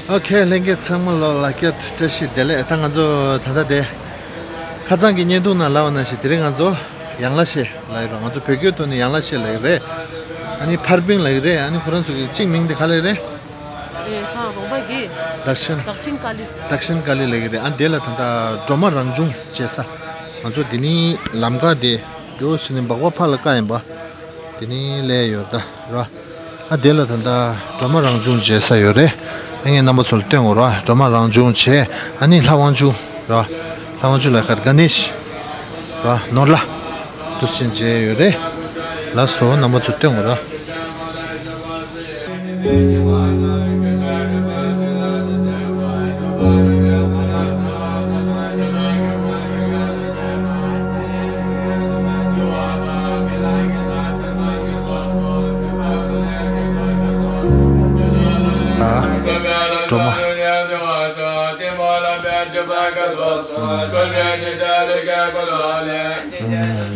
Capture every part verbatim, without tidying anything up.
ཨོ་ཁེ། ལྷན་རྒྱས་ཚང་མ་ལོ་ལ་སྐྱབས་བཀྲ་ཤིས་བདེ་ལེགས། ད་ང་ཚོ་ད་ལྟ་དེ་ཁ་སང་གི་བརྙན་ཐུང་ནང་ལབ་པ་ནང་བཞིན་དེ་རིང་ང་ཚོ་ཡང་ལ་ཤེད་ལ་ཡོད་ར། ང་ཚོ་བོད་སྐད་ཐོག་ནས་ཡང་ལ་ཤེད་ལབ་ཀྱི་རེད། ཨ་ནི་ཕར་པིང་ལབ་ཀྱི་རེད། ཨ་ནི་ཁོ་རང་ཚོ་གི་གཅིག་མིང་དེ་ག་ལབ་ཀྱི་རེད། ཨེ་ཁ་རོང་པ་གི་དག་ཤན། དག་ཤན་ཀ་ལི། དག་ཤན་ཀ་ལི་ལབ་ཀྱི་རེད། ཨ་དེ་ལ་ད་ལྟ་སྒྲོལ་མ་རང་བྱུང་བྱེད་ས། ང་ཚོ་དེ་ནི་ལམ་ཁ་དེ་འགྱོ་ཞིག་ནས་སྦག་སྦག་ཕར་ལ་བཀག་ཡིན་པ། དེ་ནི་ལས་ཡོད་ད་ར། ཨ་དེ་ལ་ད་ལྟ་སྒྲོལ་མ་རང་བྱུང་བྱེད་ས་ཡོད་རེད། ཨ་ངས་རྣམ་པ་ཚོ་ལ་སྟོན་དགོས་ར། སྒྲོལ་མ་རང་བྱུང་བྱས། ཨ་ནི་ལྷ་དབང་ཕྱུག་ར། ལྷ་དབང་ཕྱུག་ལ་ཁར་ག་ནེཤ་ར། ནོར་ལྷ་འདུ་ཆེན་བྱས་ཡོད་རེད། ལགས་སོ། རྣམ་པ་ཚོ་སྟོན་དགོས་ར། སྒྲོལ་མ།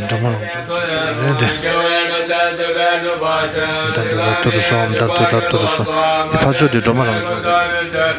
སྒྲོལ་མ་རང་བྱུང་རེད་དེ། ད་འདུག་ད་ཏུ་རུ་སོ། ཨོཾ་དར་ཏུ་དར་ཏུ་རུ་སོ། འདི་ཕར་ཕྱོགས་དེ་སྒྲོལ་མ་རང་བྱུང་རེད།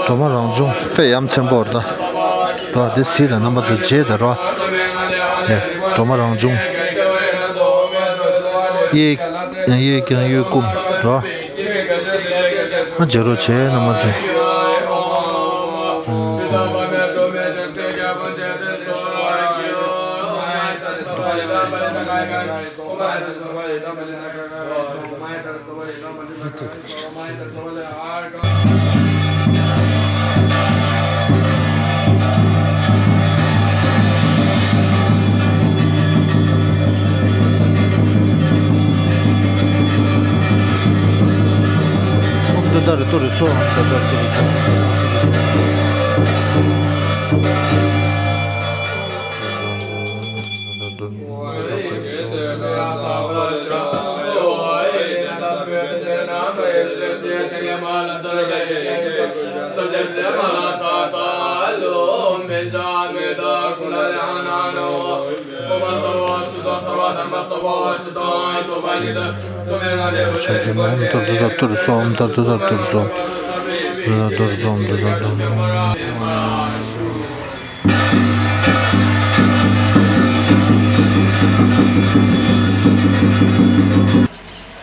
སྒྲོལ་མ་རང་བྱུང་དཔེ་ཡ་མཚན་པོ་རེད་ད། རོ། འདི་གཟིགས་དང་རྣམ་པ་ཚོ། མཇལ་དང་རོ། ཡ། སྒྲོལ་མ་རང་བྱུང་། གཡས་གཡས་བརྐྱང་གཡོན་བསྐུམ་རོ། ཨ་མཇལ་རོགས་བྱེད་རྣམ་པ་ཚོ།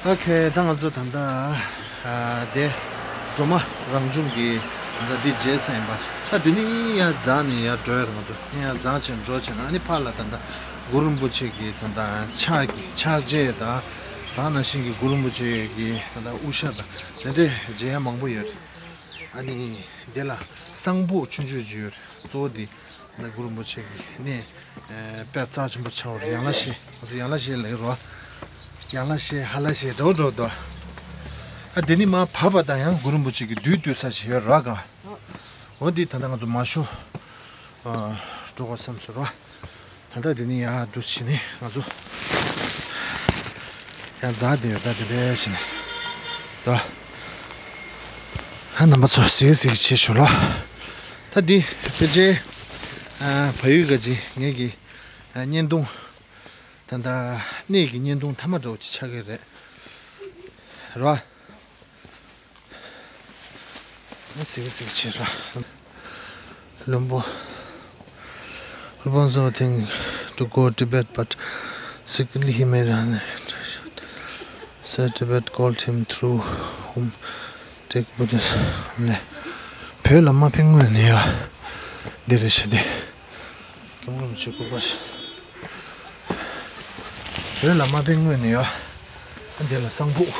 ཨོ་ཁེ། ད་ང་ཚོ་ད་ལྟ་ཨ་དེ་སྒྲོལ་མ་རང་བྱུང་གི་ད་ལྟ་འདི་མཇལ་ས་ཡིན་པ། ད་དེ་ནི་ཡར་འཛེགས་ནས་ཡར་འགྲོ་ཡ་རེད། ང་ཚོ་ཡར་འཛེགས་བྱས་འགྲོ་བྱས་ན། ཨ་ནི་ཕར་ལ་ད་ལྟ་གུ་རུ་རིན་པོ་ཆེ་གི་ད་ལྟ་ཕྱག་གི་ཕྱག་རྗེས་དང་། ད་ནང་བཞིན་གྱི་གུ་རུ་རིན་པོ་ཆེ་གི་ད་ལྟ་དབུ་ཞྭ་དང་དེ་འདྲའི་མཇལ་ཡ་མང་པོ་ཡོད་རེད། ཨ་ནི་དེ་ལ་གསང་ཕུག་ཆུང་ཆུང་ཅིག་ཡོད་རེད། གཙོ་བོ་དེ་ད་གུ་རུ་རིན་པོ་ཆེ་གི་གནས་ཨེ་དཔེ་རྩ་ཆེན་པོ་ཆགས་པ་རེད། ཡང་ལ་ཤེད། ང་ཚོ་ཡང་ལ་ཤེད་ལབ་རོ། ཡང་ལ་ཤེད་ཧ་ལ་ཤེད་འདྲ་བོ་འདྲ་བོ་འདུག་ཨ་དེ་ནི་མར་བབས་པ་དང་ཡང་གུ་རུ་རིན་པོ་ཆེ་གི་བདུད་བཏུལ་ས་ཞིག་ཡོད་རེད་ག། འོ་འདི་ད་ལྟ་ང་ཚོ་མར་ཤོག་ཨ་འགྲོ་དགོས་བསམ་སོང་རོ། ད་ལྟ་དེ་ནི་ཡར་འདུག་སེ་བྱས་ནས་ང་ཚོ་ཡར་འཛེགས་བསྡད་ཡོད། ད་དེ་འདྲ་བྱས་ནས་ད། ཨ་རྣམ་པ་ཚོ་གཟིགས་གཟིགས་བྱེད་ཤོག་ལ། ད་འདི་ཕལ་ཆེར་ཨ་བལ་ཡུལ་ག་ཅིག་ངེད་ཀྱི་ཨ་བརྙན་ཐུང་། ད་ལྟ་གནས་ཀྱི་བརྙན་ཐུང་མཐའ་མ་འདྲ་བོ་ཅིག་ཆགས་ཀྱི་རེད། རོ། ཨ་གཟིགས་གཟིགས་བྱེད་རོ། བློན་པོ། Alfonso think to go Tibet, but secretly he made an said Tibet called him through whom take Buddhist ལས། བོད་ལ་མ་ཕེབས་སྔོན་ནས་ཡ་འདི་རེད་ཤག་དེ། སྐྱབས་མགོན་རིན་པོ་ཆེ་སྐུ་པར། བོད་ལ་མ་ཕེབས་སྔོན་ནས་ཡོད། འདི་ལ་གསང་ཕུག་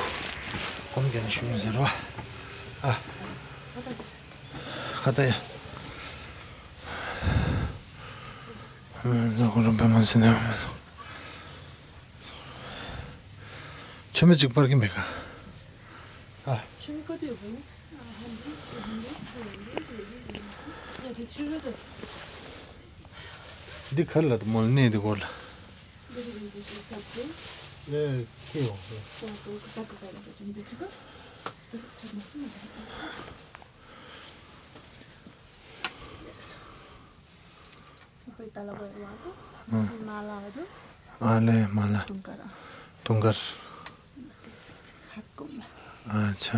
སྒོམ་རྒྱག་ནས་བཞུགས་ཡིན་ཟེར་བ། ཨ། ཁ་ཏ་ཡ། ཨ། ཛ་གོ་རམ་པེ་མ་ཟེར་ནས། ཆུ་མིག་གཅིག་པར་གྱིན་པའི་ཁ། ཨ། འདི་ག་ལ་མོལ་གནས་འདི་སྐོར་ལ། ཨེ། ཁྱེད་ཡོང་། ཨ་ལེ་མ་ལ། དུང་དཀར། ཨ་ཆ།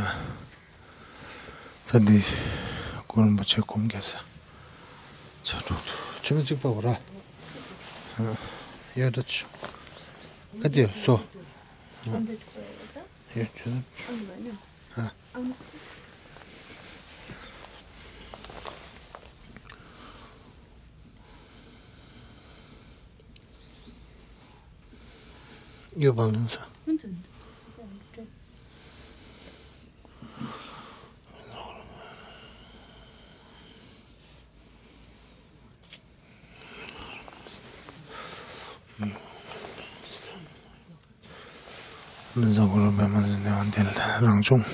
ད་འདི་གུ་རུ་རིན་པོ་ཆེ་སྒོམ་རྒྱག་ས། ཆ་དྲུག་ཏུ་ཆུ་མིག་གཅིག་པ་བོ་ར། ཡོད་ད་ཆུ། ག་དེ་སོ། ཡོད་ཆུ། ཨ། ཡོད་པ་ལོང་ས། མི་ཟ་གོ་རོ་པད་མ་ཟེར་ནས་འདི་ལ་རང་བྱུང་།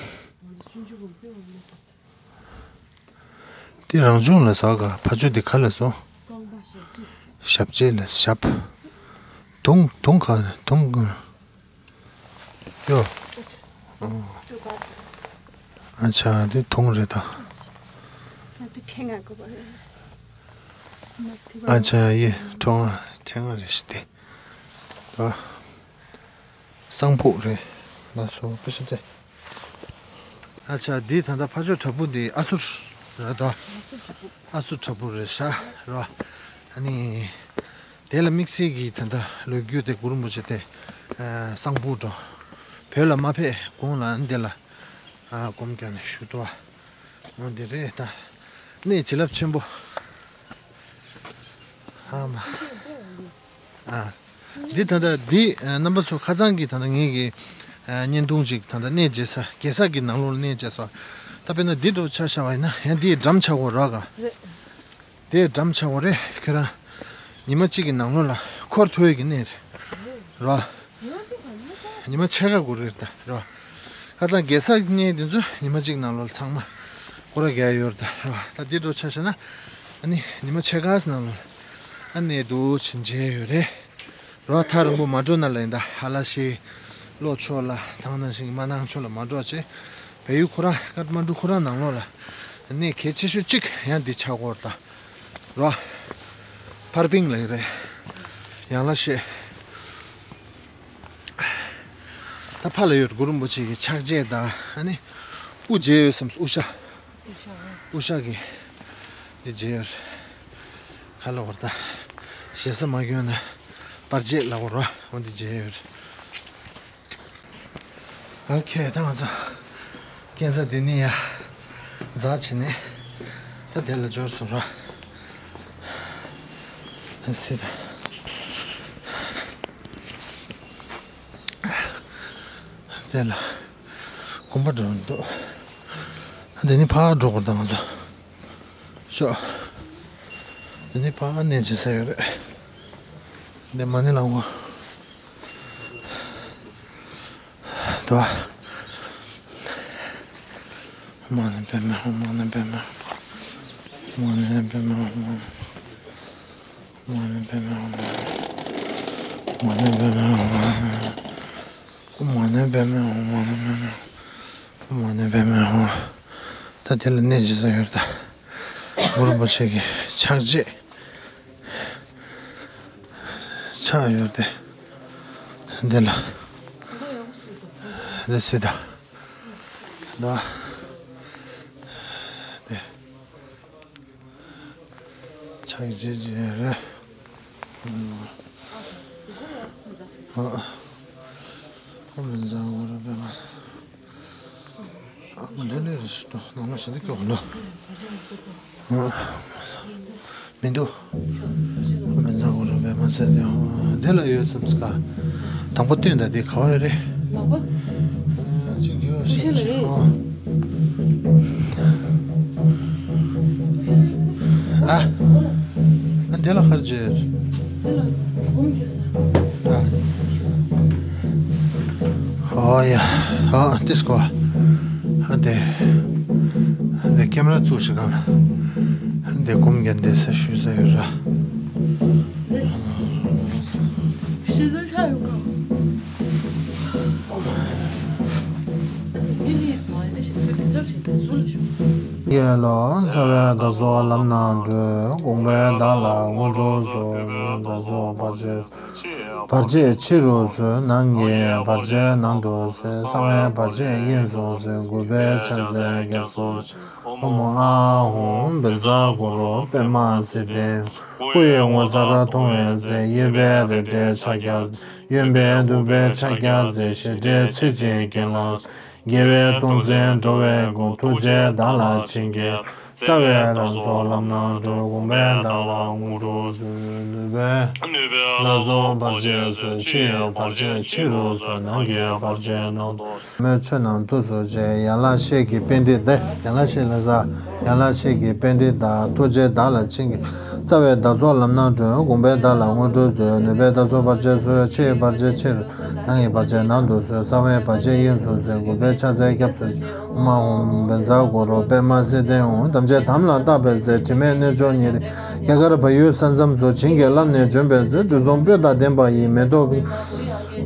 འདི་རང་བྱུང་ལ་ཟ་ག་ཕ་ཆུ་འདི་ག་ལ་སོང་། ཞབས་རྗེས་ལ་ཞབས། དུང་དུང་ག་དུང་ག་ཡོ། ཨ་ཆ་འདི་དུང་རེད་ད། ཨ་ཆ་ཡེ་ཁྲོང་ཨ་ཁྲེང་ཨ་རེད་ཤི་སྟེ། གསང་ཕུག་རེད། ལ་སོ་པི་ཤི་ཏེ། ཨ་ཆ་འདི་ད་ལྟ་ཕ་ཆོས་བྲག་ཕུག་འདི་ཨ་སུར་རེད་ད། ཨ་སུར་བྲག་ཕུག་རེད་ཤག་ར། ཨ་ནི། དེ་ལ་དམིགས་བསལ་གྱི་ད་ལྟ་ལོ་རྒྱུས་དེ་གུ་རུ་རིན་པོ་ཆེ་དེ། གསང་ཕུག་འགྲོ། བོད་ལ་མ་ཕེབས་གོང་ལ་འདི་ལ། སྒོམ་རྒྱག་ནས་བཞུགས་འདུག་བ། འོ་འདི་རེད་ད། གནས་བྱིན་རླབས་ཆེན་པོ། ཨ་མ། ཨ། འདི་ད་ལྟ་འདི་རྣམ་པ་ཚོ་ཁ་སང་གི་ད་ལྟ་ངེད་ཀྱི་བརྙན་ཐུང་ཅིག་ད་ལྟ་གནས་མཇལ་ས་རྒྱལ་ས་གི་ནང་ལོགས་ལ་གནས་མཇལ་ས། ད་དཔེར་ན་འདི་འདྲ་ཆ་བཞག་པ་ཡིན་ན་ཡང་འདིའི་འགྲམ་ཆགས་པ་རེད་ག། རེད། དེའི་འགྲམ་ཆགས་པ་རེད་ཁྱོད་རང་། ཉི་མ་གཅིག་གི་ནང་ལོགས་ལ་འཁོར་ཐུབ་ཡས་ཀྱི་གནས་རེད། རེད་བ། ཉི་མ་ཕྱེད་ཀ་འགོར་རེད་ད་རེད་བ། ཁ་སང་རྒྱལ་ས་གནས་དེ་ཚོ་ཉི་མ་གཅིག་ནང་ལོགས་ལ་ཚང་མ་སྐོར་ར་རྒྱག་ཡོད་རེད་ད་རེད་བ། ད་འདི་འདྲ་ཆ་བཞག་ན། ཨ་ནི་ཉི་མ་ཕྱེད་ཀ་ནང་ལོགས་ལ་ཨ་གནས་འདུག་ཕྱིན་མཇལ་ཡོད་རེད། རོ་ཐག་རིང་པོ་མ་འགྲོ་ན་ལ་ཡིན་ད་ཧ་ལ་ཤེ། ལྷོ་ཕྱོགས་ལ་ད་ག་ནང་བཞིན་རྨ་ནང་ཕྱོགས་ལ་མ་འགྲོ་བྱས། བལ་ཡུལ་ཁོ་རང་ཀཏ་མན་ཌུ་ཁོ་རང་ནང་ལོགས་ལ་གནས་གལ་ཆེ་ཤོས་གཅིག་ཡང་འདི་ཆགས་ཀྱི་ཡོད་རེད་ད། རོ། ཕར་པིང་ལ་ཡོད་རེད། ཡང་ལ་ཤེ། ད་ཕ་ལ་ཡོད་གུ་རུ་རིན་པོ་ཆེ་གི་ཕྱག་རྗེས་དང་ཨ་ནི། དབུ་མཇལ་ཡོད་བསམ་དབུ་ཞྭ། དབུ་ཞྭ་གི། འདི་མཇལ་ཡོད། ཁ་ལོ་བར་ད། ཞེ་ས་མ་གྱོན་ན། པར་རྗེས་ལ་བོར་བ་འོ་འདི་མཇལ་ཡོད། ཨོ་ཁེ་ད་ང་ཚོ། སྐྱེལ་ས་འདི་ནས་ཡ། འཛག་བྱས་ནས། ད་དེ་ལ་འབྱོར་སོང་ར། སི་ད། དེ་ལ། དགོན་པ་འགྲོ་འདུག་འདི་ནི་ཕར་འགྲོ་དགོས་ད་ང་ཚོ། ཤོག་འདི་ནི་ཕར་གནས་བྱེད་ས་ཡོད་རེད། འདི་མ་ཎི་ལ་ངོ་། དོ། མ་ཎི་པདྨེ་ཧཱུྃ། མ་ཎི་པདྨེ་ཧཱུྃ། མ་ཎི་པདྨེ་ཧཱུྃ། མ་ཎི་པདྨེ་ཧཱུྃ། མ་ཎི་པདྨེ་ཧཱུྃ། མ་ཎི་པདྨེ་ཧཱུྃ། མ་ཎི་པདྨེ་ཧཱུྃ། མ་ཎི་པདྨེ་ཧཱུྃ། མ་ཎི་པདྨེ་ཧཱུྃ། ད་དེ་ལ་གནས་ཅི་ས་ཡོད་ད། གུ་རུ་རིན་པོ་ཆེ་གི་ཕྱག་རྗེས་ཆགས་ཡོད་དེ། འདི་ལ། འདི་སི་ད། ད། འདི། ཕྱག་རྗེས་ཀྱི་རེད། ཨ། ཨ་མི་ཛ་གོ་རོ་པད་མ། ཨ་མི་ལེ་ལེ་རེ་ཞིག་ཏུ་ནང་ལ་ཞིག་འདི་སྐྱོ་གོ་ལོ། ཨ། མི་འདུག་ཨ་མི་ཛ་གོ་རོ་པད་མ། ཟེར་ནས་ཧོ། དེ་ལ་ཡོད་བསམ་སྐ། དང་པོ་སྟོན་ད་དེ་ག་བ་ཡོད་རེད། ལག་པ། ཅིག་ཡོད་ཤག་ཤག་ལ་རེད། ཧོ། ཨ། ཨ་དེ་ལ་ཁར་བརྗོད། དེ་ལ་སྒོམ་རྒྱག་ས། ཨ། ཨོ་ཡ། ཨ་དེ་སྐོ། ཨ་དེ། ཨ་དེ་ཀེམ་ར་བཙུགས་ཤིག་གང་ལ། ཨ་དེ་སྒོམ་རྒྱག་འདི་ས་ཞུ་ས་ཡོད་ར། ཤེས་ཚོད་ཆགས་ཡོད་ག། ཡེ་ལོ་རྩ་བའི་བདག་སོགས་ལམ་སྣ་གྲོལ། དགོངས་པས་བདག་ལ་དངོས་གྲུབ་སྩོལ། བདག་སོགས་བར་ཆད་བར་ཆད་ཕྱི་རུ་སོལ། ནང་གི་བར་ཆད་ནང་དུ་སེལ། གསང་བའི་བར་ཆད་དབྱིངས་སུ་སོལ། གུས་པས་ཕྱག་འཚལ་སྐྱབས་སུ་མཆི། ཨོཾ་ཨཱཿཧཱུྃ་བཛྲ་གུ་རུ་པདྨ་སིདྡྷི། སྐུ་ཡི་ངོ་མཚར་མཐོང་བའི་ཚེ། གཡས་པས་རལ་གྲིའི་ཕྱག་རྒྱ། གཡོན་པས་གདུག་པའི་ཕྱག་རྒྱ་མཛད། ཞབས་རྗེས་ཚེ་གཅིག་བརྒྱན་ལ། རྒྱལ་བའི་ཏིང་འཛིན་འགྲོ་བའི་མགོན། ཐུགས་རྗེས་བདག་ལ་བྱིན་གྱིས། རྩ་བའི་བདག་སོགས་ལམ་སྣ་གྲོལ། དགོངས་པས་བདག་ལ་དངོས་གྲུབ་སྩོལ། ནུས་པས་ནུས་པས་བདག་སོགས་བར་ཆད་སོལ། ཕྱི་ཡི་བར་ཆད་ཕྱི་རུ་སོལ། ནང་གི་བར་ཆད་ནང་དུ་སེལ། མོས་ཆོས་རྣམས་ཐུགས་སུ་ཆུད། ཡན་ལག་ཤེས་ཀྱི་པཎྜི་ཏ། ཡན་ལག་ཤེས་ལ་ས། ཡན་ལག་ཤེས་ཀྱི་པཎྜི་ཏ། ཐུགས་རྗེས་བདག་ལ་བྱིན་གྱིས། རྩ་བའི་བདག་སོགས་ལམ་སྣ་གྲོལ། དགོངས་པས་བདག་ལ་དངོས་གྲུབ་སྩོལ། ནུས་པས་བདག་སོགས་བར་ཆད་སོལ། ཕྱི་ཡི་བར་ཆད་ཕྱི་རུ། ནང་གི་བར་ཆད་ནང་དུ་སོལ། གསང་བའི་བར་ཆད་དབྱིངས་སུ་སོལ། གུས་པས་ཕྱག་འཚལ་སྐྱབས་སུ་མཆི། ཨོཾ་ཨཱཿཧཱུྃ་བཛྲ་གུ་རུ་པདྨ་སིདྡྷི་ཧཱུྃ། ཐམས་ཅད་དམ་ལ་བཏགས་པའི་ཚེ། དྲི་མེད་རྣལ་འབྱོར་ཉིད་རྒྱ་གར་བལ་ཡུལ་ས་མཚམས་སུ། བྱིན་གྱིས་བརླབས་ནས་བྱོན་པའི་ཚེ། དྲི་བསུང་སྤོས་དང་ལྡན་པ་ཡི། མེ་ཏོག་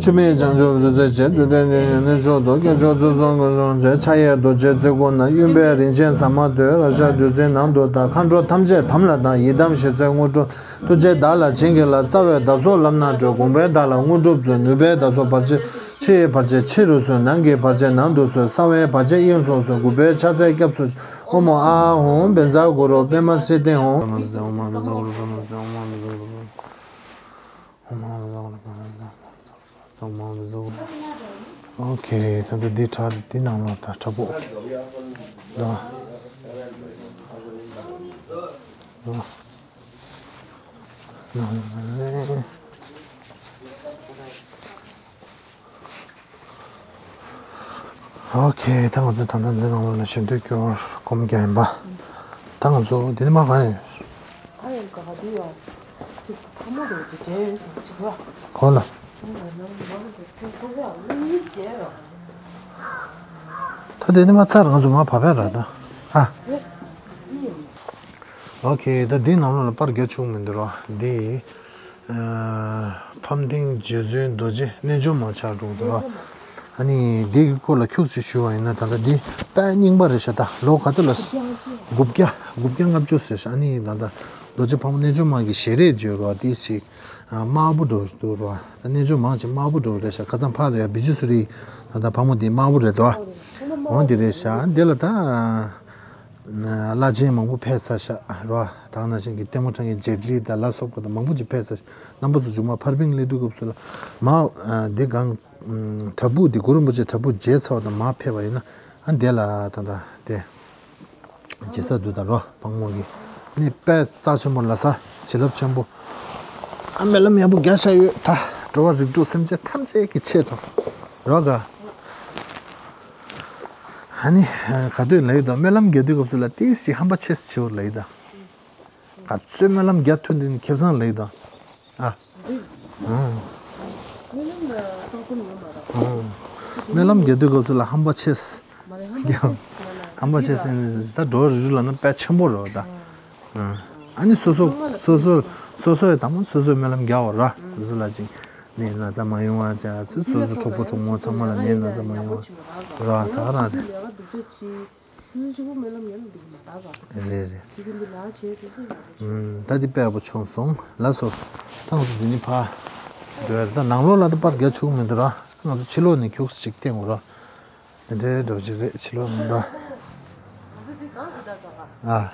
ཆུ་མིག་བྱང་ཆུབ་ཏུ་སེམས་བསྐྱེད། བདུད་སྡེ་གནོད་མཆོག་ཏུ། སྐྱེས་མཆོག་རྩིབས་གསུམ་མགོན་གསུམ་མཛད། ཕྱག་གཡས་རྡོ་རྗེ་རྩེ་དགུ་ན། གཡོན་པས་རིན་ཆེན་ཟ་མ་ཏོག་རཀྴ་བདུད་རྩིའི་ནང་དུ་དག། མཁའ་འགྲོ་ཐམས་ཅད་དམ་ལ་བཏགས། ཡི་དམ་ཞལ་ཟས་དངོས་གྲུབ། ཐུགས་རྗེས་བདག་ལ་བྱིན་གྱིས་བརླབས། རྩ་བའི་བདག་སོགས་ལམ་སྣ་གྲོལ། དགོངས་པས་བདག་ལ་དངོས་གྲུབ་སྩོལ། ནུས་པས་བདག་སོགས་བར་ཆད། ཕྱི་ཡི་བར་ཆད་ཕྱི་རུ་སོལ། ནང་གི་བར་ཆད་ནང་དུ་སོལ། གསང་བའི་བར་ཆད་དབྱིངས་སུ་སོལ། གུས་པས་ཕྱག་འཚལ་སྐྱབས་སུ། ཨོཾ་ཨཱཿཧཱུྃ་བཛྲ་གུ་རུ་པདྨ་སིདྡྷི་ཧཱུྃ། ཨོ་ཁེ། ད་ལྟ་འདི་དྲ་འདི་ནང་ལོགས་ད་དྲ་ཕོག་ད། ཨོ་ཁེ། ད་ང་ཚོ་ད་ལྟ་འདི་ནང་ལོགས་ལ་ཞལ་འདོན་སྐྱོར་སྒོམ་རྒྱག་ཡིན་པ། ད་ང་ཚོ་འདི་ནས་མར་གང་ཡོད། གང་ཡོད་ག་ག་འདི་ཡོད། ཅིག་ཕ་མ་དེ་ཚོ་མཇལ་ཡོད་ཟེར་ཅིག་ར། གོ་ལ། ཨ་ནི་ང་རང་ང་རང་དེ་ཐུག་ཐུག་ཡ་གཉིས་མཇལ་ར། ད་དེ་ནས་མར་ཚར་ང་ཚོ་མར་བབས་པ་ར་ད། ཨ། ཨོ་ཁེ། ད་འདི་ནང་ལོགས་ལ་པར་རྒྱག་ཆོག་མི་འདུག་ར་འདི། ཨ། ཕམ་ཐིང་རྗེ་བཙུན་རྡོ་རྗེ་རྣལ་འབྱོར་མ་ཆགས་འགྲོ་འདུག་ར། ཨ་ནི་འདི་གི་སྐོར་ལ་ཁྱུག་ཙམ་ཞུ་བ་ཡིན་ན། ད་ལྟ་འདི་དཔེ་རྙིང་པ་རེད་ཤག་ད་ལོ་ག་ཚོད་ལ། དགུ་བརྒྱ་དགུ་བརྒྱ་ལྔ་བཅུ་ཟེར་ཤག་ཨ་ནི་ད་ལྟ་རྡོ་རྗེ་ཕག་མོ་རྣལ་འབྱོར་མ་གི་ཞལ་རས་བརྗོད་ར་འདི་ཞིག་དམར་པོ་འདྲ་བོ་འདུག་ར། ད་རྣལ་འབྱོར་མ་ཅིག་དམར་པོ་འདྲ་བོ་རེད་ཤག་ཁ་སང་ཕར་རེད་བི་ཇུ་སུ་རི། ད་ལྟ་ཕག་མོ་འདི་དམར་པོ་རེད་དོ། འོ་འདི་རེད་ཤག་འདི་ལ་ད། བླ་ཆེན་མང་པོ་ཕེབས་ཚར་ཤག་ར། ད་ག་ནང་བཞིན་གྱི་ལྟད་མོ་འཁྲབ་མཁན་ཇེཊ་ལི་དང་ལ་སོགས་པ་དང་མང་པོ་ཅིག་ཕེབས་ཚར་ཤག་རྣམ་པ་ཚོ་མཇུག་མ་ཕར་ཕུད་སླེབས་དུས་སྐབས་སུ་ལ་མ། འདི་གང་། བྲག་ཕུག་འདི་གུ་རུ་རིན་པོ་ཆེ་བྲག་ཕུག་མཇལ་ཚར་བ་དང་མར་ཕེབས་པ་ཡིན་ན། ཨ་འདི་ལ་ད་ལྟ་དེ། བྱེད་ས་འདུག་ད་ར་ཕག་མོ་གི། ནི་དཔེ་རྩ་ཆེན་པོ་ལ་ས་བྱིན་རླབས་ཆེན་པོ། ཨ་སྨོན་ལམ་ཡག་པོ་རྒྱག་བཞག་ཡོད་ད། འགྲོ་བ་རིགས་དྲུག་སེམས་ཅན་ཐམས་ཅད་ཀྱི་ཆེད་དུ། ར་ག་ཨ་ནི། ག་དུས་ལ་ཡོད་དང་སྨོན་ལམ་རྒྱག་དུས་སྐབས་སུ་ལ་ཏིས་ཅིག་ཧམ་པ་ཆེ་སི་ཆེ་བོ་ལ་ཡོད་དང་། ག་ཚོད་སྨོན་ལམ་རྒྱག་ཐུབ་འདི་ནི་ཁེ་བཟང་ལ་ཡོད་དང་། ཨ། སྨོན་ལམ་རྒྱག་དུས་སྐབས་སུ་ལ་ཧམ་པ་ཆེ་སི། ཧམ་པ་ཆེ་སི་ནི་ད་འགྲོ་རུ་ལ་ན་དཔེ་ཆེན་པོ་རེད་ད། ཨ་ནི་སོ་སོ་སོ་སོ་སོ་སོ་ཡི་དང་པོ་སོ་སོའི་སྨོན་ལམ་རྒྱག་པ་ར། སོ་སོ་ལ་ཅིག་ནད་ན་ཚ་མ་ཡོང་བ་བྱ་ཚེ་སོ་སོ་གྲོགས་པོ་གྲོགས་མོ་ཚང་མ་ལ་ནད་ན་ཚ་མ་ཡོང་བ་ར་ད་ག་རང་རེད། རེད་རེད། ད་འདི་དཔེ་པོ་བྱུང་སོང་ལ་སོ། ད་ང་ཚོ་འདི་ནི་ཕ་འགྲོ་ཡ་རེད། ད་ནང་ལོགས་ལ་ད་པར་རྒྱག་ཆོག་མི་འདུག་ར། ང་ཚོ་ཕྱི་ལོགས་ནས་ཁྱུག་ཅིག་བསྟན་དགོས་ར། དེ་འདྲའི་འགྲོ་ཅིག་རེད་ཕྱི་ལོགས་ནས་ད། ཨ།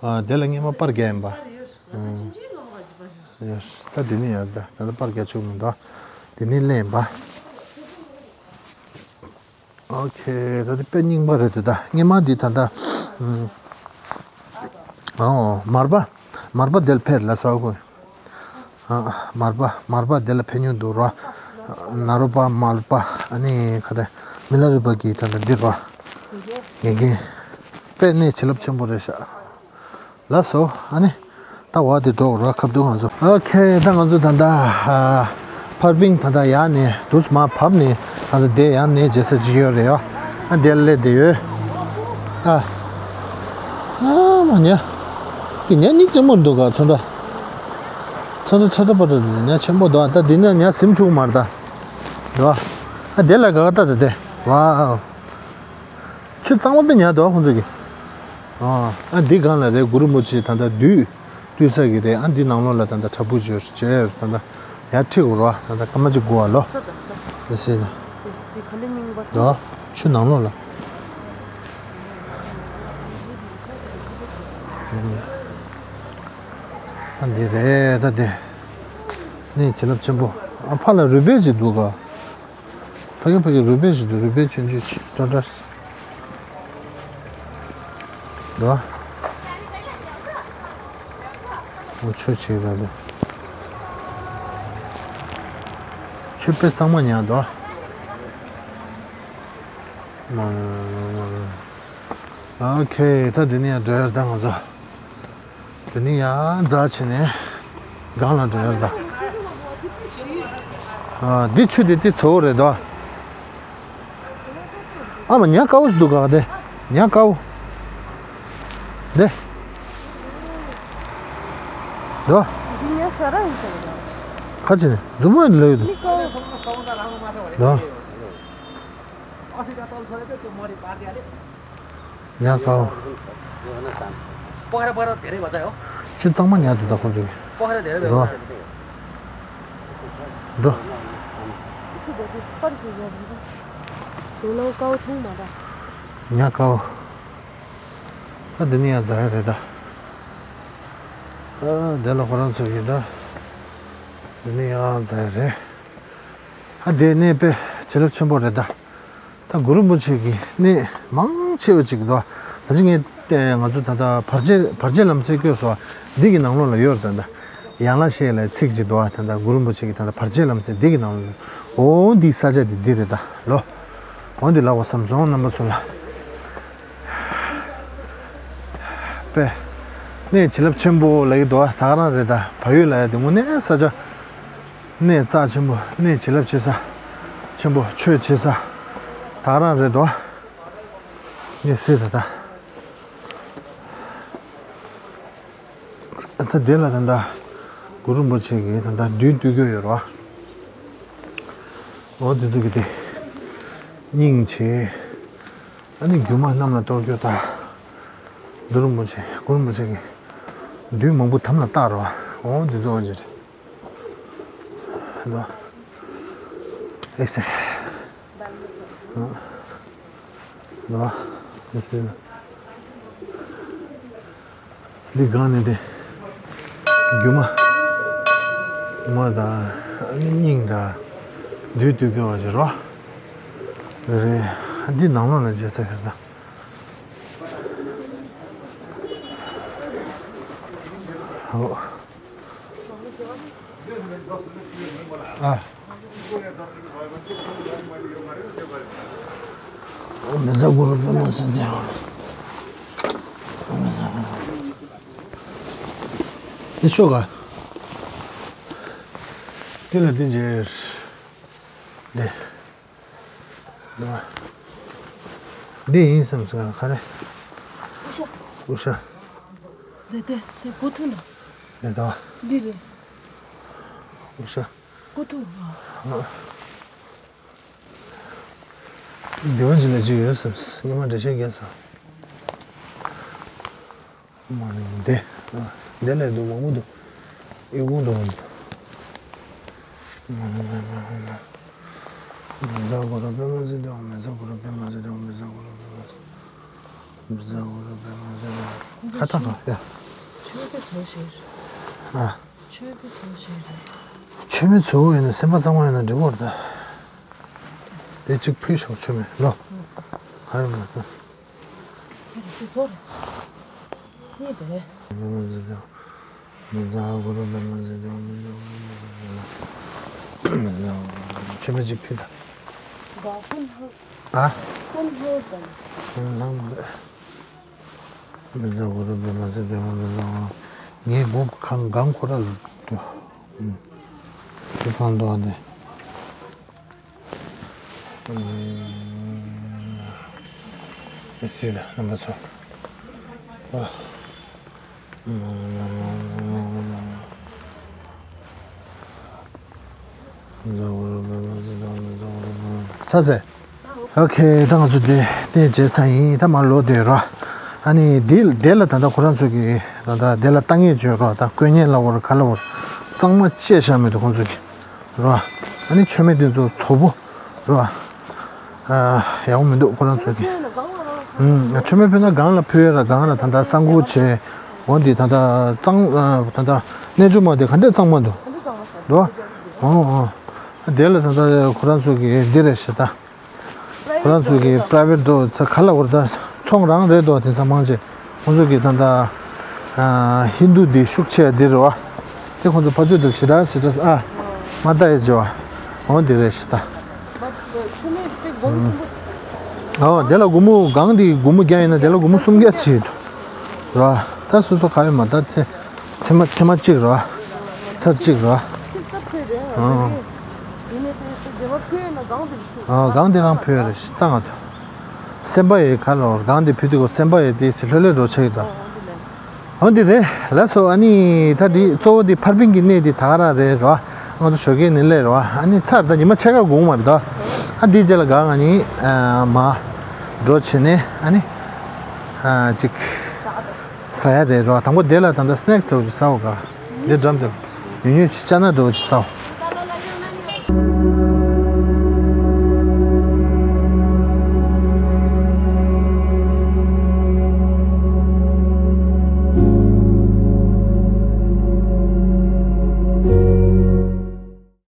ཨ་དེ་ལ་སྔས་མ་པར་རྒྱག་ཡིན་པ། ཨ། ཡོ། ད་འདི་ནི་ཡར་ད་ད་ལྟ་པར་རྒྱག་ཆོག་མི་འདུག་འདི་ནི་ལེན་པ། ཨོ་ཁེ། ད་འདི་དཔེ་རྙིང་པ་རེད་འདུག་ད་སྔས་མ་འདི་ད་ད། ཨོ་མར་པ། མར་པ་དེ་ལ་ཕེབས་ལ་སོགས་དགོས། མར་པ་མར་པ་དེ་ལ་ཕེབས་མྱོང་འདུག་རོ། ནཱ་རོ་པ་མར་པ་ཨ་ནི་ག་རེ་མི་ལ་རས་པ་གི་ད་ལྟ་འདི་རོ། དགེ་རྒན། དཔེ་གནས་བྱིན་རླབས་ཆེན་པོ་རེད་ཤག་ལགས་སོ། ཨ་ནི། ད་བ་དེ་འགྲོ་རོགས་ཁབ་ཏུ་ང་ཚོ། ཨོ་ཁེ། ད་ང་ཚོ་ད་ལྟ་ཕར་པིང་ད་ལྟ་ཡར་ནས་དུས་མ་བབས་ནས་ད་ལྟ་དེ་ཡར་ནས་རྗེས་ས་ཅིག་ཡོད་རེད་ཡོ། ཨ་དེ་ལས་དེ་ཡོད། ཨ། ཨ་མ་ཉ། དེ་ཉ་གཉིས་ཅན་མོ་འདུག་ག་ཚོན་ཁྲ། ཚོན་ཁྲ་ཁྲ་ཁྲ་པ་ཏྲ་ཉ་ཆེན་པོ་འདུག་ད་དེ་ནས་ཉ་ཟིམ་ཆུག་མར་ད། འདུག་ཨ་དེ་ལ་ག་ག་ད་ད་དེ། ཝའོ། ཆུ་གཙང་མ་དཔེ་ཉག་འདུག་ཁོང་ཚོ་གི། ཨ་ཨ་འདི་སྒང་ལ་རེད། གུ་རུ་རིན་པོ་ཆེ་ད་ལྟ་བསྡུས་བསྡུས་ས་གི་རེད། ཨ་འདི་ནང་ལོགས་ལ་ད་ལྟ་བྲག་ཕུག་ཅིག་ཡོད་རེད། ད་ལྟ་ཡར་ཁྲིད་དགོས་རེད་པ། ད་ལྟ་སྐར་མ་གཅིག་སྒུག་ཨ་ལོ། དེ་སྲིད་ན། འདུག་ཆུ་ནང་ལོགས་ལ། ཨ་འདི་རེད་ད་དེ། གནས་བྱིན་རླབས་ཆེན་པོ། ཨ་ཕ་ལ་རུས་སྦལ་ཅིག་འདུག་ག་ཕ་གི་ཕ་གི་རུས་སྦལ་ཞིག་འདུག་རུས་སྦལ་ཆུང་ཆུང་ཞིག་ཏྲ་ཏྲ། འདུག་ཨ། ཆུ་ཆེ་ག་ལེ། ཆུ་དཔེ་གཙང་མ་ཉག་འདུག་ཨ། ཨོ་ཁེ། ད་འདི་ནས་ཡར་འགྲོ་ཡ་རེད་ད་ང་ཚོ། དེ་ནས་ཡར་འཛེགས་བྱས་ནས་སྒང་ལ་འགྲོ་ཡ་རེད་ད། ཨ་འདི་ཆུ་དེ་དེ་ཚོ་བོ་རེད་དོ། ཨ་མ་ཉ་དཀར་པོ་ཞིག་འདུག་ག་དེ། ཉ་དཀར་པོ། དེ། དོ། འདི་ཉ་ཤ་ར་ཡིན་ས་རེད་ད། ཁ་ཅིག་ནས་མཛུབ་མོ་ཡིན་ལོས་འདུག་མི་དཀར་པོ། དོ། ཉ་དཀར་པོ། ཆུ་གཙང་མ་ཉག་འདུག་ད་ཁོང་ཚོ་གི། འདུག་འགྲོ། ཉ་དཀར་པོ། ད་འདི་ནས་ཡར་འཛེགས་ཡ་རེད་ད། ཨ་དེ་ལ་ཁོ་རང་ཚོ་གི་ད། འདི་ནས་ཡར་འཛེགས་ཡ་རེད། ཨ་དེ་གནས་དཔེ་བྱིན་རླབས་ཆེན་པོ་རེད་ད། ད་གུ་རུ་རིན་པོ་ཆེ་གི་གནས་མང་ཆེ་བ་ཅིག་འདུག་ད་ཅི་ངས་ང་ཚོ་ད་ལྟ་བར་ཆད་བར་ཆད་ལམ་སེལ་སྐྱོབ་སོགས་འདི་གི་ནང་ལོགས་ལ་ཡོད་རེད་ད། ཡན་ལག་བཤད་ལ་ཚིག་ཅིག་འདུག་ད་ལྟ་གུ་རུ་རིན་པོ་ཆེ་གི་ད་ལྟ་བར་ཆད་ལམ་སེལ་འདི་གི་ནང་ལོགས་ལ། འོ་འདི་ས་ཆ་འདི་འདི་རེད་ད་ལོ། འོ་འདི་ལ་འོ་བསམ་སོང་རྣམ་པ་ཚོ་ལ། པས། གནས་བྱིན་རླབས་ཆེན་པོ་ལ་ཡི་འདུག་ད་ག་རང་རེད་ད། བལ་ཡུལ་ལ་ཡ་དེ་དངོས་གནས་ས་ཆ། གནས་རྩ་ཆེན་པོ། གནས་བྱིན་རླབས་ཆེ་ས། ཆེན་པོ་ཆོས་ཆེ་ས། ད་ག་རང་རེད་དོ། ངས་ཟེར་ད་ད། ད་དེ་ལ་ད་ད། གུ་རུ་རིན་པོ་ཆེ་གི་ད་ད་བདུད་བཏུལ་རྒྱུ་ཡོད་རོ། འོ་དེ་ཚོ་གི་དེ། སྙིང་རྗེ། ཨ་ནི་སྒྱུ་མ་རྣམས་ལ་གཏོར་རྒྱུ་དང་། གུ་རུ་རིན་པོ་ཆེ་གུ་རུ་རིན་པོ་ཆེ་གི། བདུད་མང་པོ་དམ་ལ་བཏགས་རོ། འོ་དེ་ཚོ་འོ་ཅི་རེད། ལོ། ཨེ་སེ། ལོ། ཨེ་སེ། འདི་སྒང་ནས་དེ། སྒྱུ་མ། སྒྱུ་མ་དང་། སྙིང་དང་། བདུད་བཏུལ་དགོས་པ་ཞིག་རོ། རེད། འདི་ནང་ལོགས་ལ་བྱེད་ས་ཡོད་ད། ཨོ། ཨ། མི་ཟ་གུ་རུ་པདྨ་སིདྡྷི་ཧཱུྃ། དེ་ཤོག་ག་དེ་ལ་དེ་རྗེས། ལེ། འདི་ཡིན་བསམ་སོང་ག་རེ། ཨུ་ཤ། ཨུ་ཤ། དེ་དེ་དེ་གོ་ཐུབ་ན། ལེ་ད། འདི་རེད། ཨུ་ཤ། གོ་ཐུབ་ཨ། འདི་བ་ཇི་ལ་ཇི་ཡོད་བསམ་སྙེ་མ་འདྲ་ཤོས་རྒྱས་སོང་། མ་ནི་འདི། འདི་ལས་འདུག་མང་པོ་འདུག་ཨི་ཁུང་འགྲོ་འདུག་མི་ཟ་གུ་རུ་པདྨ་སིདྡྷི་ཧཱུྃ། མི་ཟ་གུ་རུ་པདྨ་སིདྡྷི་ཧཱུྃ། མི་ཟ་གུ་རུ་པདྨ་སིདྡྷི་ཧཱུྃ། མི་ཟ་གུ་རུ་པདྨ་སིདྡྷི་ཧཱུྃ། ཁ་ཐག་ག་ཡ། ཆོས་དེ་ཚོ་ཞིག་རེད། ཨ། ཆོས་དེ་ཚོ་ཞིག་རེད། ཆོས་མི་ཚོ་ཡིན་ན་སེམས་པ་གཙང་མ་ཡིན་ན་འགྲིག་གོ་རེད་ད། དེ་གཅིག་ཕུལ་ཤོག་ཆོས་མི་ལོ། ཧ་ཡོད་མ་རེད་ད། དེ་ཚོ་རེད། གཉིས་དེ་རེད། མི་ཟ་གུ་རུ་པདྨ་སིདྡྷི་ཧཱུྃ། མི་ཟ་གུ་རུ་པདྨ་སིདྡྷི་ཧཱུྃ། མཆོད་མེ་གཅིག་ཕུལ་དང་། ག་ཧུན་ཧུ། ཨ། ཧུན་ཧུ་དང་། ཧུན་ལང་མ་རེད། མི་ཟ་གུ་རུ་པདྨ་སིདྡྷི་ཧཱུྃ། མི་ཟ་གུ་རུ། ངའི་མགོ་གང་གང་ཁོ་ར་ལ་འདུག་ཨུམ། དེ་གང་འདུག་ཨ་དེ། ཨུམ། ཨེ་སི་ལ་རྣམ་པ་ཚོ། ཨ། ཚར་ཟེར། ཨོ་ཁེ། ད་ང་ཚོ་དེ་དེ་བྱས་ཚར་ཡིན། ད་མར་ལོག་བསྡད་རོགས། ཨ་ནི་དེ་དེ་ལ་ད་ལྟ་ཁོ་རང་ཚོ་གི་ད་ལྟ་དེ་ལ་ལྟ་ངན་བྱོས་རོགས། ད་དཀོན་གཉེར་ལ་བོར་ག་ལ་བོར་གཙང་མ་བཅད་བཞག་མི་འདུག་ཁོང་ཚོ་གི་རོགས། ཨ་ནི་མཆོད་མེ་དེ་ཚོ་ཚོ་པོ་རོགས། ཨ། ཡག་པོ་མི་འདུག་ཁོ་རང་ཚོ་གི། ཨུམ། མཆོད་མེ་ཕུལ་ན་སྒང་ལ་ཕུལ་ཡ་ར། སྒང་ལ་ད་ལྟ་ས་འགུལ་བྱས། འོ་འདི་ད་ལྟ་གཙང་ཨ། ད་ལྟ་གནས་མཆོག་མ་དེ་ག་འདྲས་གཙང་མ་འདུག་འདུག་འོ་འོ། དེ་ལ་ད་ལྟ་ཁོ་རང་ཚོ་གི་འདི་རེད་ཤག་ད། ཁོ་རང་ཚོ་གི་པ་རའི་ཝེ་ཊི་འགྲོ་ས་ག་ལ་བོར་ད་ཚོང་རང་རེད་དོ། དེང་སང་མང་ཆེ་ཁོང་ཚོ་གི་ད་ལྟ་ཨ། ཧིན་དུ་འདི་ཤུགས་ཆེ་འདི་རེད་བ། དེ་ཁོང་ཚོ་ཕ་ཆོས་དེ་ཞེ་དྲག་ཞེ་དྲག་ཨ། མ་ལྟ་ཡ་བྱེད་བ། འོ་འདི་རེད་ཤག་ད། ཨོ་དེ་ལ་སྒོར་མོ་གང་དེ་སྒོར་མོ་བརྒྱ་ཡིན་ན་དེ་ལ་སྒོར་མོ་སུམ་བརྒྱ་ཅིག་ར། ད་སོ་སོ་ག་ཡོད་མ་ད་ཚེ་ཚེ་མ་ཐེངས་མ་གཅིག་ར། ཚར་གཅིག་ར། ཨོ། ཨོ་གང་དེ་རང་ཕུལ་རེད་གཙང་ང་ཐོ། སེམས་པ་ཡི་ག་ལོར་གང་དེ་ཕུལ་དུས་གོ་སེམས་པ་ཡི་དེ་ཞིག་ལྷོད་ལྷོད་འགྲོ་ཆགས་ཡོད་ད། འོ་འདི་རེད་ལགས་སོ། ཨ་ནི་ད་འདི་གཙོ་བོ་འདི་ཕར་ཕན་གྱི་གནས་འདི་ད་ག་རང་རེད་རོ། ང་ཚོ་ཞོགས་ཀའི་ནི་སླེབས་རོ། ཨ་ནི་ཚར་ད་ཉི་མ་ཕྱེད་ཀ་འགོར་མ་རེད་ད། ཨ་འདིའི་རྗེས་ལ་ག་ང་ནི་ཨ་མ་འགྲོ་བྱེད་ནས་ཨ་ནི་ཨ་ཅིག་ཟ་ཡ་རེད་རོ། དང་པོ་དེ་ལ་ད་ལྟ་སི་ནེག་སི་འདྲ་བོ་ཅིག་ཟ་འོ་ག་འདི་འགྲམ་དུ་ཉུང་ཉུང་ཅིག་ཅ་ན་འདྲ་བོ་ཅིག་ཟ་འོ།